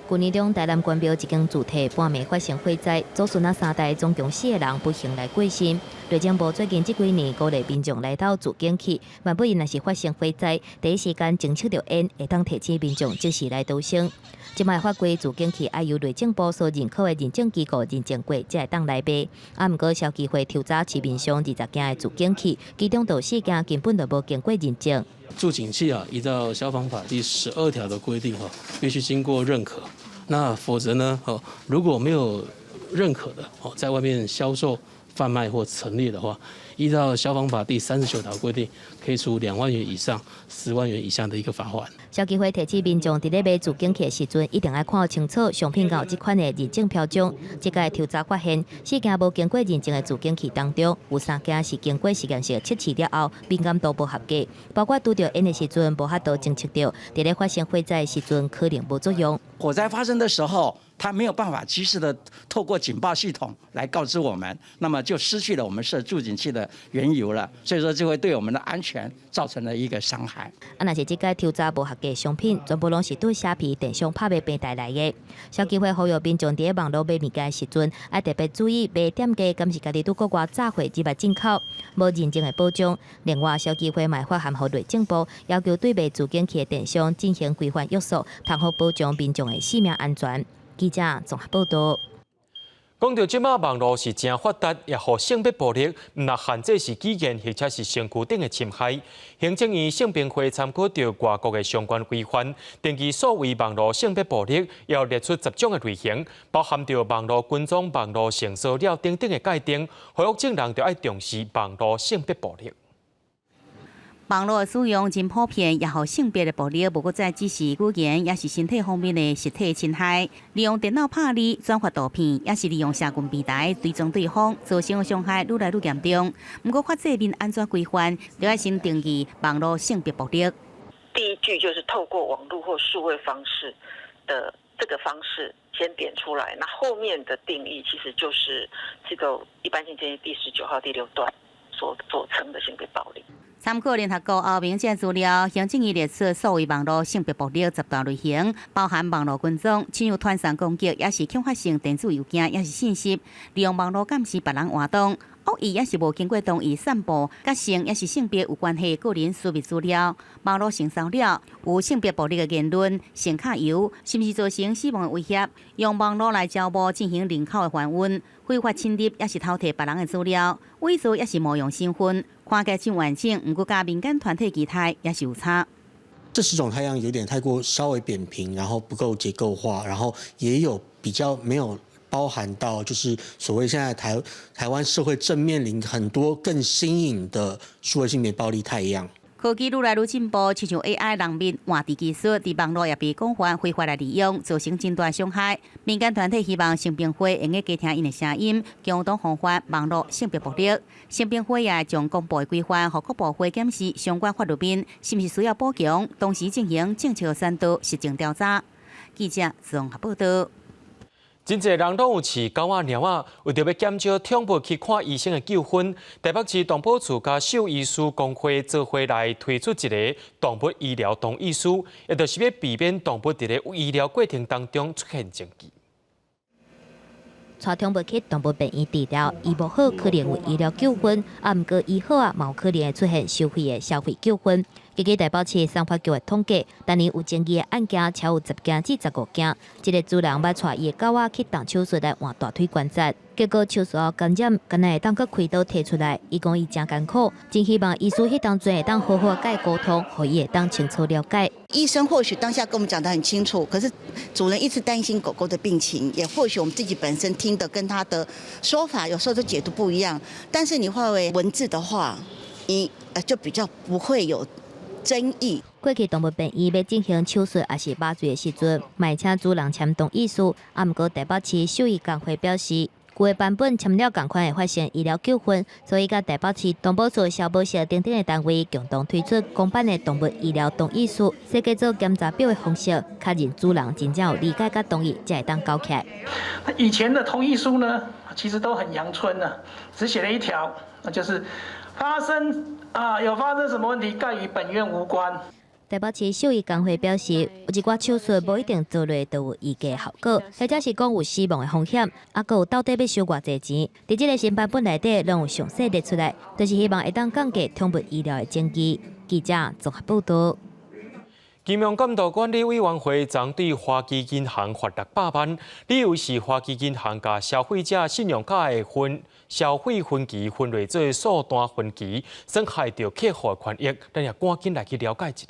舊年中台南關廟一間住宅半暝發生火災，祖孫仔三代總共四個人不幸來過身。內政部最近這幾年鼓勵民眾來鬥自警器，萬不若是發生火災，第一時間偵測著煙，會當提醒民眾即時來逃生。這擺法規自警器愛由內政部所認可的認證機構認證過，才會當來賣。啊，毋過消基會抽查市面上20件的自警器，其中有四件根本就無經過認證。自警器啊，依照消防法第12條的規定，哈，必須經過認可。那否則呢，哦，如果沒有認可的，哦，在外面銷售、販賣或陳列的話，依照消防法第39條規定，可以處2萬元以上10萬元以下的一個罰鍰。消基會提醒民眾，佇咧買自警器的時陣，一定愛看清楚商品有這款的認證標章。這擺抽查發現，四件無經過認證的自警器當中，有三件是經過實驗室測試了後，敏感度無合格，包括拄著煙的時陣無法度偵測著，佇咧發生火災的時陣可能無作用。火災發生的時候，它沒有辦法及時的透過警報系統來告知我們，那麼就失去了我們設自警器的緣由了。所以說，就會對我們的安全造成了一個傷害。啊，若是這擺抽查無合格商品，全部攏是對蝦皮電商拍賣平台來的。消基會呼籲民眾佇咧網路買物件的時陣，愛特別注意賣店家敢是家己佇國外詐貨入來進口，無認證的保障。另外，消基會嘛發函予內政部，要求對賣自警器的電商進行規範約束，通好保障民眾的性命安全。記者綜合報道。講著這馬網路是誠發達，也予性別暴力，毋但限制是語言或者是身軀頂的侵害。行政院性平會參考著外國的相關規範，定義所謂網路性別暴力，要列出10種的類型，包含著網路跟蹤、網路性騷擾等等的界定。呼籲眾人著愛重視網路性別暴力。網路的使用真普遍，也予性別的暴力，無閣再只是語言，抑是身體方面的實體侵害。利用電腦拍字、轉發圖片，抑是利用社群平台追蹤對方，造成的傷害愈來愈嚴重。毋過法制面按怎規範，就愛先定義網路性別暴力。第一句就是透過網路或數位方式的這個方式先點出來，那後面的定義其實就是這個一般性建議第19號第六段所稱的性別暴力。參考聯合國歐盟這資料，行政院列出所謂網路性別暴力10大類型，包含網路跟蹤、親像傳送攻擊，抑是恐嚇性電子郵件，抑是信息，利用網路監視別人活動，惡意抑是無經過同意散布，佮性抑是性別有關係個人私密資料，網路性騷擾，有性別暴力的言論、性揩油，甚至造成死亡的威脅，用網路來招募進行人口的販運，非法侵入抑是偷提別人的資料，偽造抑是冒用身份。看起來真完整，毋過佮民間團體期待也是有差。這10種態樣有點太過稍微扁平，然後不夠結構化，然後也有比較沒有包含到，就是所謂現在台灣社會正面臨很多更新穎的數位性別暴力態樣。科技愈來愈進步，親像 AI 人面換字技術，佇網路也被廣泛非法來利用，造成真大傷害。民間團體希望性平會會用加聽𪜶的聲音，共同防範網路性別暴力。性平會也將公布的規範，予各部會檢視相關法律面，是毋是需要補強，同時進行政策宣導、實證調查。記者綜合報道。真濟人攏有飼狗仔、貓仔，為著欲減少寵物去看醫生的糾紛，台北市動保處佮獸醫師公會做伙來推出一个動物醫療同意書，也就是欲避免動物佇咧醫療過程當中出現爭議。帶寵物去動物病院治療，醫無好可能有醫療糾紛，啊，毋過醫好啊，嘛有可能會出現收費的消費糾紛。根據台北市送發局的統計，逐年有爭議的案件超有10件至15件。這个主人欲帶伊的狗仔去動手術來換大腿關節，結果手術後感染，敢若會當閣開刀提出來。伊講伊誠艱苦，真希望醫師彼當陣會當好好共伊溝通，予伊會當清楚了解。醫生或許當下跟我們講得很清楚，可是主人一直擔心狗狗的病情，也或許我們自己本身聽的跟他的說法有時候都解讀不一樣。但是你化為文字的話，你就比較不會有爭議。過去動物病院欲進行手術抑是麻醉的時陣，嘛會請主人簽同意書。啊，毋過台北市獸醫工會表示，舊的版本簽了仝款會發生醫療糾紛，所以佮台北市動保處、消保署等等的單位共同推出公版的動物醫療同意書，設計做檢查表的方式，確認主人真正有理解佮同意，才會當交起來。以前的同意書呢，其實都很陽春啊，只寫了一條，那就是發生啊有發生什麼問題，概與本院無關。台北市獸醫工會表示，有一寡手術無一定做落就有預計效果，或者是講有死亡的風險，啊，閣有到底欲收偌濟錢？佇這个新版本內底，攏有詳細列出來，就是希望會當降低寵物醫療的爭議。記者綜合報道。金融監督管理委員會昨對花旗銀行罰600萬，理由是花旗銀行共消費者信用卡的分消費分期分類做數單分期，損害著客戶的權益。咱也趕緊來去了解一下。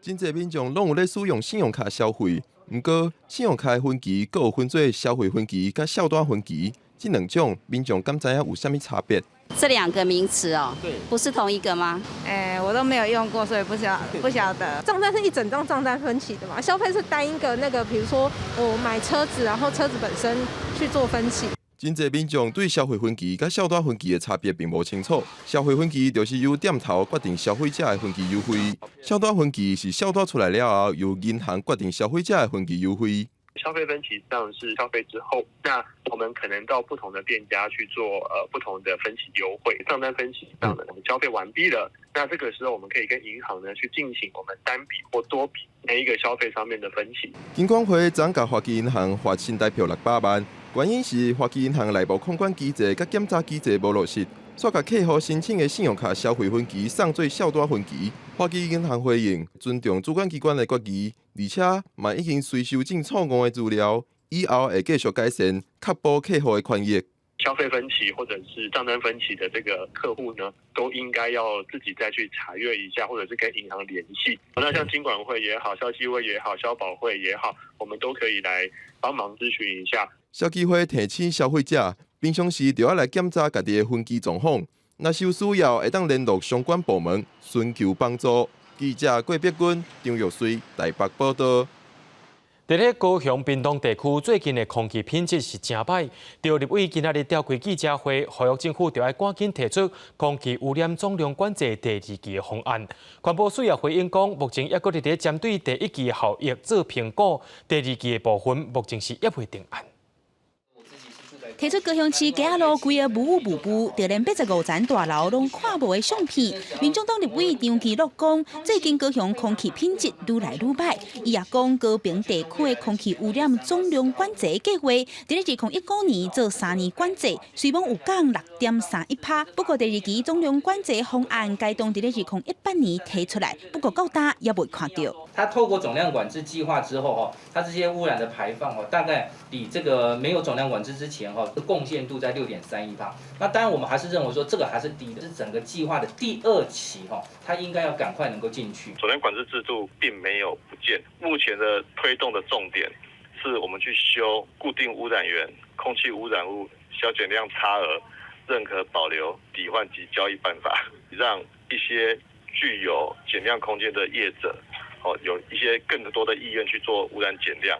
真濟民眾攏有咧使用信用卡消費，毋過信用卡的分期閣有分做消費分期佮數單分期，這兩種民眾敢知影有啥物差別？這兩個名詞哦，不是同一個嗎？欸，我都沒有用過，所以不曉得。賬單是一整張賬單分期的嘛？消費是單一個那個，比如說我買車子，然後車子本身去做分期。真濟民眾對消費分期佮數單分期的差別並無清楚。消費分期就是由店頭決定消費者的分期優惠，數單分期是數單出來了後，由銀行決定消費者的分期優惠。消費分期當然是消費之後，那我們可能到不同的店家去做不同的分期優惠。賬單分期這樣的，我們消費完畢了，那這個時候我們可以跟銀行呢去進行我們單筆或多筆每一個消費上面的分期。金管會昨共花旗銀行罰新台票600萬，原因是花旗銀行內部控管機制佮檢查機制無落實，煞共客戶申請的信用卡消費分期送做數單分期。花旗銀行回應尊重主管機關的決議，而且嘛已經隨修正錯誤的資料，以後會繼續改善，確保客戶的權益。消費分期或者是賬單分期的這個客戶呢，都應該要自己再去查閱一下，或者是跟銀行聯繫。那像金管會也好，消基會也好，消保會也好，我們都可以來幫忙諮詢一下。消基會提醒消費者，平常時就愛來檢查家己的分期狀況，若是有需要，會當聯絡相關部門尋求幫助。記者郭碧君、張玉穗台北報道。佇咧高雄屏東地區，最近的空氣品質是誠歹。著立委今仔日召開記者會，呼籲政府著愛趕緊提出空氣污染總量管制第二期的方案。環保署也回應講，目前猶閣佇咧針對第一期效益做評估，第二期的部分目前是猶未定案。提出高雄市街仔路規个霧霧霧，就連85層大樓攏看無的相片。民眾黨立委張其祿講，最近高雄空氣品質愈來愈歹。伊也講，高屏地區的空氣污染總量管制計劃，佇咧2015年做3年管制，雖罔有降6.31趴。不過第二期總量管制方案，該當佇咧2018年提出來，不過到今猶未看著。它透過總量管制計劃之後，哈，它這些污染的排放，哦，大概比這個沒有總量管制之前，哈，貢獻度在6.31趴。那當然，我們還是認為說這個還是低的，是整個計劃的第二期，哈，它應該要趕快能夠進去。總量管制制度並沒有不見，目前的推動的重點是我們去修固定污染源、空氣污染物削減量差額認可保留抵換及交易辦法，讓一些具有減量空間的業者，哦，有一些更多的意願去做污染減量。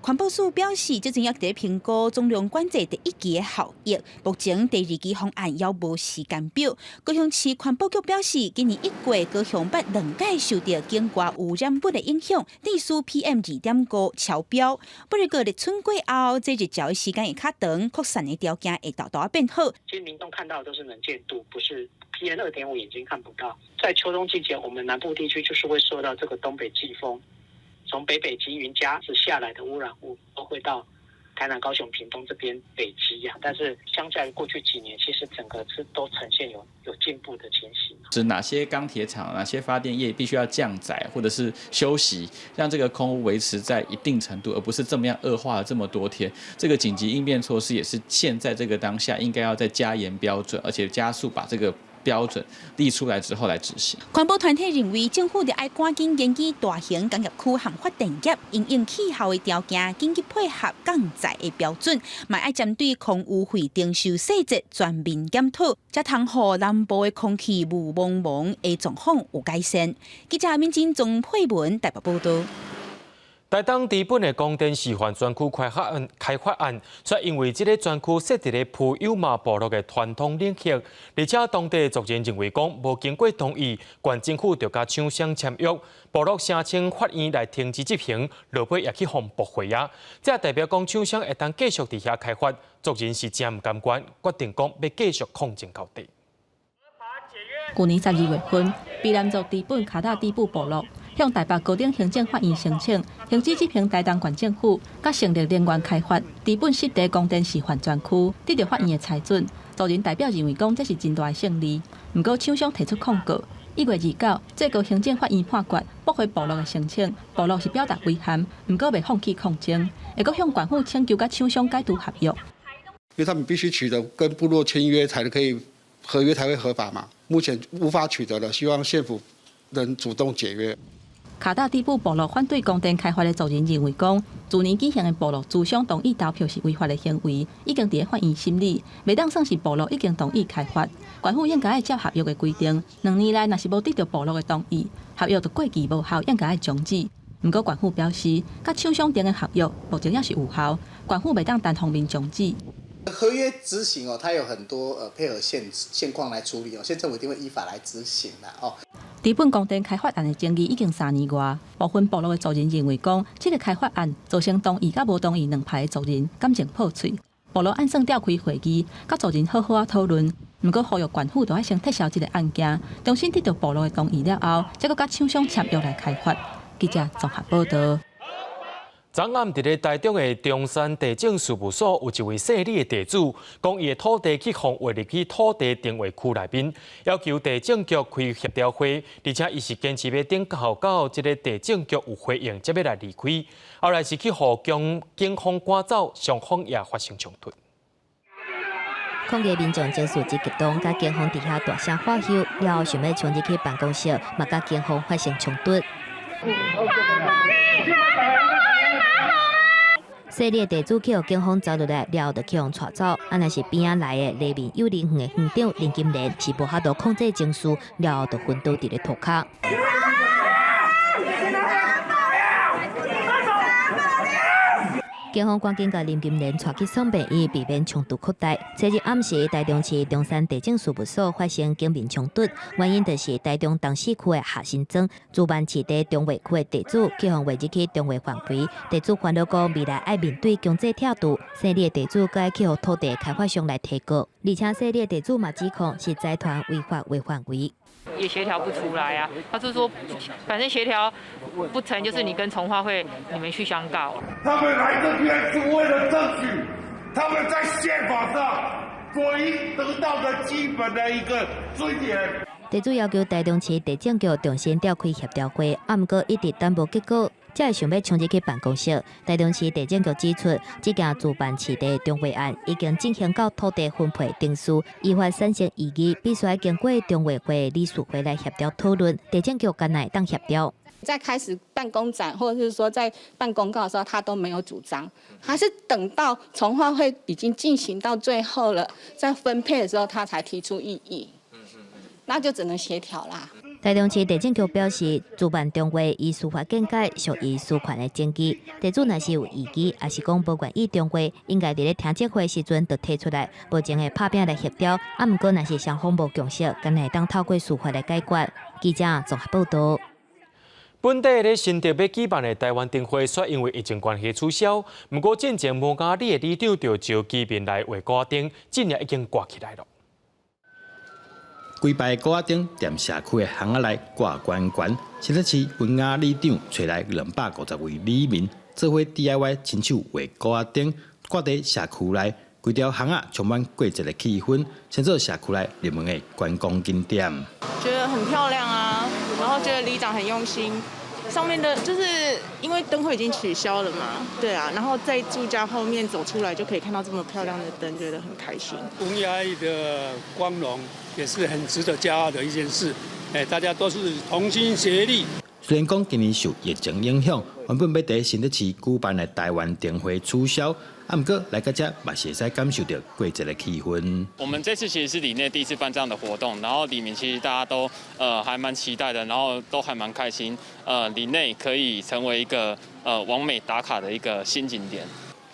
環保署表示，這陣猶佇評估總量管制第一期的效益，目前第二期方案猶無時間表。高雄市環保局表示，今年一月高雄捌兩擺受著境外污染物的影響，致使 PM 2.5超標。不過立春過後，這日照的時間會較長，擴散的條件會沓沓變好。其實民眾看到的都是能見度，不是 PM 2.5眼睛看不到。在秋冬季節，我們南部地區就是會受到這個東北季風。從北北基雲加持下來的污染物都會到台南、高雄、屏東這邊累積啊，但是相較於過去幾年，其實整個是都呈現有進步的情形。是哪些鋼鐵廠、哪些發電業必須要降載或者是休息，讓這個空污維持在一定程度，而不是這麼樣惡化了這麼多天。這個緊急應變措施也是現在這個當下應該要再加嚴標準，而且加速把這個標準立出來之後來執行。環保團體認為，政府著愛趕緊研究大型工業區和發電業因應氣候的條件，緊急配合降載的標準，嘛愛針對空污費徵收細節全面檢討，才通予南部的空氣霧濛濛的狀況有改善。記者敏珍、鍾佩文台北報道。台東知本的光電示範專區開發案，卻因為這个專區設佇咧普悠瑪部落的傳統領域，而且當地族人認為講無經過同意，縣政府就佮廠商簽約，部落聲請法院來停止執行，落尾也去予駁回啊。這代表講廠商會當繼續佇遐開發，族人是誠毋甘願，決定講欲繼續抗爭到底。舊年12月份，卑南族知本卡塔知布部落向台北高等行政法院申請，停止執行台東縣政府佮成立能源開發知本濕地光電示範專區，得著法院的裁准。族人代表認為講這是真大的勝利，毋過廠商提出抗告。1月29，最高行政法院判決駁回部落的申請，部落是表達遺憾，毋過袂放棄抗爭，會閣向縣府請求佮廠商解除合約。因為他們必須取得跟部落簽約才可以合約才會合法嘛，目前無法取得了，希望縣府能主動解約。卡達知布部落反對光電開發的族人認為講，去年舉行的部落諮商同意投票是違法的行為，已經佇咧法院審理，袂當算是部落已經同意開發。縣府應該愛照合約的規定，2年內若是無得著部落的同意，合約就過期無效，應該愛終止。毋過縣府表示，佮廠商訂的合約目前猶是有效，縣府袂當單方面終止。合約執行哦，它有很多配合現況來處理哦，縣政府一定會依法來執行啦哦。知本光電開發案的爭議已經3年外，部分部落的族人認為講，這个開發案造成同意佮無同意兩派的族人感情破碎。部落按算召開會議，佮族人好好仔討論。毋過呼籲縣府著愛先撤銷這个案件，重新得著部落的同意了後，才閣佮廠商簽約來開發。記者綜合報道。昨暗佇咧台中的中山地政事務所，有一位姓李的地主，講伊的土地去予劃入去土地重劃區內面，要求地政局開協調會，而且伊是堅持欲等到這个地政局有回應，才欲來離開。後來是去予警方趕走，雙方也發生衝突。抗議民眾情緒真激動，佮警方佇遐大聲喝囂，了後想欲衝入去辦公室，嘛佮警方發生衝突。姓李的地主去予警方抓落來，了後就去予帶走。啊，若是邊仔來的黎明幼兒園的園長林金蓮是無法度控制情緒，了後就昏倒佇咧塗跤。警方趕緊共林金蓮帶去送病院，避免衝突擴大。昨日暗時，台中市中山地政事務所發生警民衝突，原因就是台中東勢區的下新莊主辦市地重劃區的地主去予劃入去重劃範圍，地主煩惱講未來愛面對強制拆除，姓李的地主閣愛去予土地開發商來提告，而且姓李的地主嘛指控是財團違法劃範圍。也協調不出來啊！他是說，反正協調不成，就是你跟重劃會你們去相告。他們來這邊是為了爭取他們在憲法上所應得到的基本的一個尊嚴。地主要求台中市地政局重新召開協調會，啊，毋過一直等無結果，才會想欲衝入去辦公室。台中市地政局指出，這件主辦市地重劃案已經進行到土地分配程序，依法產生異議，必須愛經過重劃會理事會來協調討論。地政局敢若會當協調。在開始辦公展或者是說在辦公告的時候，他都沒有主張，還是等到重劃會已經進行到最後了，在分配的時候，他才提出異議。那就只能協調啦。台中市地政局表示，主辦單位依司法見解屬於私權的爭議。地主若是有異議，抑是講無願意重劃，應該佇咧聽證會時陣就提出來，無前會拍拚來協調。啊，毋過若是雙方無共識，敢若會當透過司法來解決。記者綜合報道。本地咧新竹欲舉辦的台灣燈會，煞因為疫情關係取消。毋過進前摩嘉里的里長就召居民來畫鼓仔燈，這年已經掛起來囉。規排鼓仔燈踮社區的巷仔內掛懸懸，新竹市文雅里長揣來250位里民，做伙 DIY 親手畫鼓仔燈，掛佇社區內，規條巷仔充滿過節的氣氛，成做社區內熱門的觀光景點。覺得很漂亮啊，然後覺得里長很用心。上面的就是因為燈會已經取消了嘛，對啊，然後在住家後面走出來就可以看到這麼漂亮的燈，覺得很開心。文雅的光榮也是很值得驕傲的一件事，哎，大家都是同心協力。雖然講今年受疫情影響，原本欲佇新北市舉辦的台灣燈會取消，啊，毋過來到遮嘛是會使感受著過節的氣氛。我們這次其實是里內第一次辦這樣的活動，然後里民其實大家都還蠻期待的，然後都還蠻開心，里內可以成為一個網美打卡的一個新景點。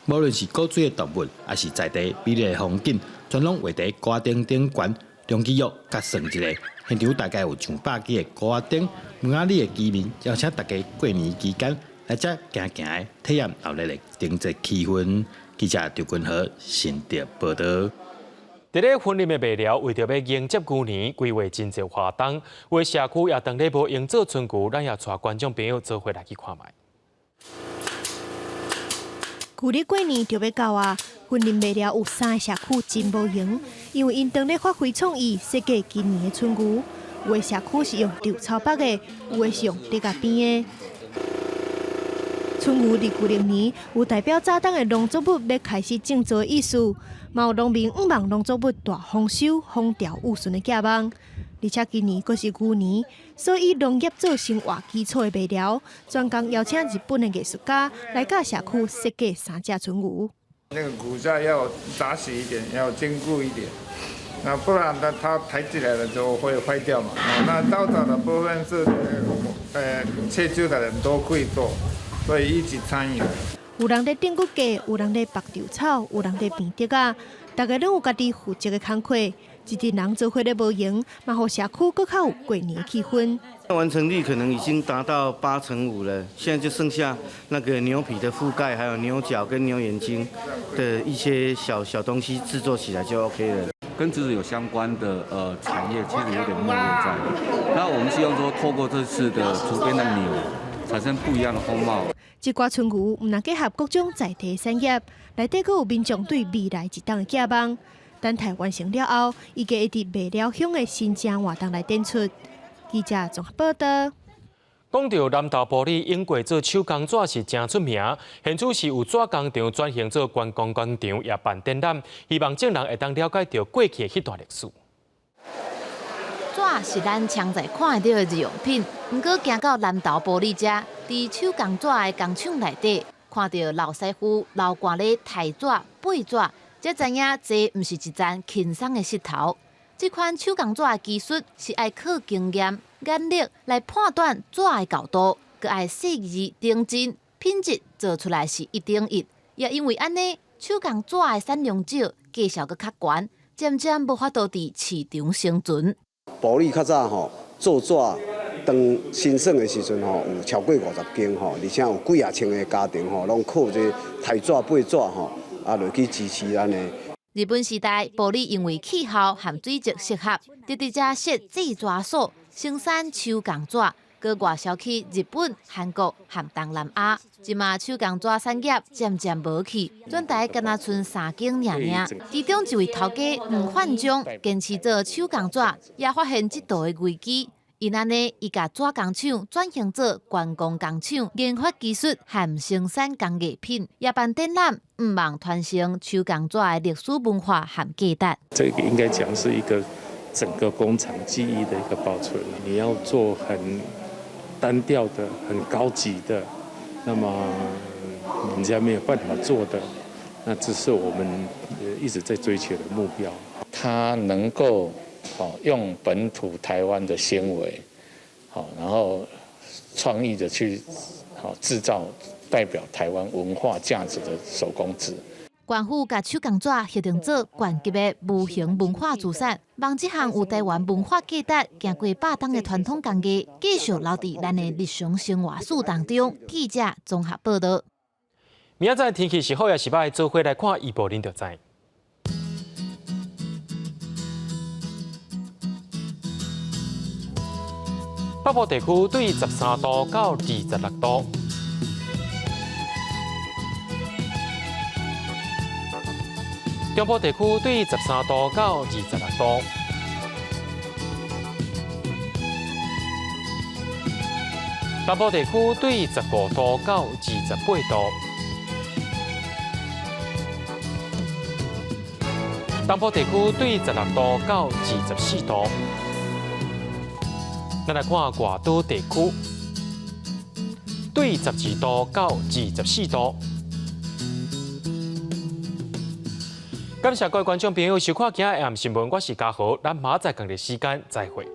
無論是古錐的動物，抑是在地美麗的風景，全攏畫佇鼓仔燈頂懸。長期約佮算一下，現場大概有上百支的鼓仔燈。文雅里的居民邀請大家過年期間來遮行行的，體驗鬧熱的燈節氣氛。記者張君和新竹報導。佇咧雲林的麥寮，為著欲迎接牛年，規劃真濟活動，有的社區也當咧無閒做春牛，咱也帶觀眾朋友做伙來去看覓。舊曆過年就欲到啊！雲林麥寮有三個社區真無閒，因為𪜶當咧發揮創意設計今年的春牛。有的社區是用稻草縛的，有的是用竹仔編的。春牛佇舊曆年有代表早冬的農作物欲開始種植的意思，嘛有農民向望農作物大豐收、風調雨順的寄望。而且今年閣是牛年，所以農業做生活基礎的麥寮，專工邀請日本的藝術家來佮社區設計三隻春牛。那個骨架要紮實一點，要堅固一點，那不然呢，它抬起來的時候會壞掉嘛。那稻草的部分是，社區的人都會做，所以一起參與。有人咧釘骨架，有人咧縛稻草，有人咧編竹仔，逐家攏有家己負責的工課。一陣人做伙咧無閒，嘛予社區閣較有過年的氣氛。完成率可能已經達到85%了，現在就剩下那個牛皮的覆蓋，還有牛角跟牛眼睛的一些小小東西製作起來就 OK 了。跟紙有相關的產業其實有點沒落在，那我們希望說透過這次的竹編的牛，產生不一樣的風貌。這掛春牛毋但結合各種在地產業，內底閣有民眾對未來一冬的寄望。等待完成了後，預計會佇麥寮鄉的新正活動來展出。記者綜合報導。講到南投埔里永過做手工紙是誠出名，現此時有紙工場轉型做觀光工場，也辦展覽，希望眾人會當了解著過去的彼段歷史。紙是咱常在看會著的日用品，毋過行到南投埔里遮，佇手工紙的工廠內底，看著老師傅流汗咧裁紙、背紙，才知影這毋是一層輕鬆的穡頭。這款手工紙的技術是愛靠經驗、眼力來判斷紙的厚度，閣愛細緻頂真，品質做出來是一等一。也因為按呢，手工紙的產量少，價數閣較懸，漸漸無法度佇市場生存。埔里較早吼做紙，當新生的時陣吼，有超過50間吼，而且有幾仔千个家庭吼，攏靠這裁紙、背紙吼，落去支持咱的。日本時代，埔里因為氣候和水質適合，就佇遮設製紙所，生產手工紙，閣外銷去日本、韓國和東南亞。這馬手工紙產業漸漸無去，全台敢若賰三間爾爾。其中一位頭家黃焕章堅持做手工紙，也發現這道的危機。𪜶按呢，伊共紙工廠轉型做觀光工廠，研發技術和生產工藝品，也辦展覽，向望傳承手工紙的歷史文化和價值。這個應該講是一個整個工廠技藝的一個保存。你要做很單調的、很高級的，那麼人家沒有辦法做的，那這是我們一直在追求的目標。它能夠用本土台灣的纖維，然後創意的去製造代表台灣文化價值的手工紙。縣府共手工紙核定做縣級的無形文化資產，望這項有台灣文化價值、行過百冬的傳統工藝，繼續留佇咱的日常生活史當中。記者綜合報導。明仔載天氣是好抑是䆀，做伙來看預報，恁就知。北部地區對13度到26度。中部地區對13度到26度。南部地區對15度到28度。東部地區對16度到24度。咱來看外島地區，對12度到24度。感謝各位觀眾朋友收看今日新聞，我是嘉豪，咱明仔載仝個時間再會。